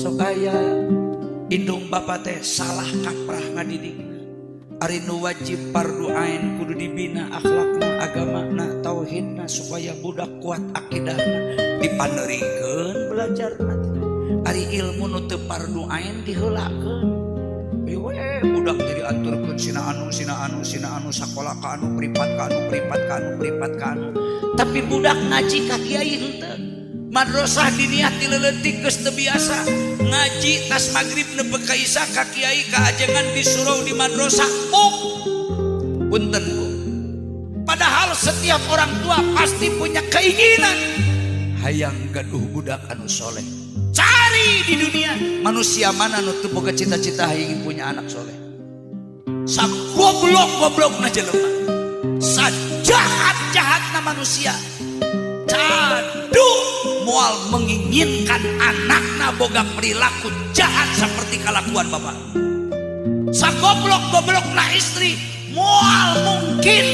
Sok aya indung bapa teh salah kaprah ngadidik. Ari nu wajib fardu ain kudu dibina akhlakna, agamana, tauhidna, supaya budak kuat akidahna, dipanerikeun belajarna teh. Ari ilmu nu teu fardu ain diheulakeun. Ieu we budak jadi aturkeun sina anu, sina anu, sina anu, sakola ka anu privat, ka anu privat, ka anu privat, ka anu. Tapi budak ngaji ka kiai henteu. Madrasah diniyah ti leuletik geus teu biasa ngaji, tas magrib nepi ka isya ka kiai, ka ajengan di surau, di madrasah. Oh, punten, Bu, padahal setiap orang tua pasti punya keinginan hayang gaduh budak anu soleh. Cari di dunia, manusia mana nu teu boga cita-cita ingin punya anak soleh? Sagoblok-goblokna jelema, sajahat-jahatna manusia, cadu moal menginginkan anakna boga perilaku jahat seperti kelakuan bapak. Sagoblok-goblokna istri, moal mungkin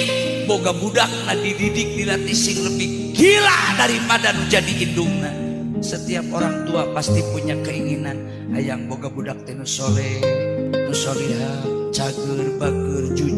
boga budakna dididik, dilatih sing lebih gila daripada nu jadi indungna. Setiap orang tua pasti punya keinginan hayang boga budak teh nu soleh, nu solihah, cager, bager, jujur.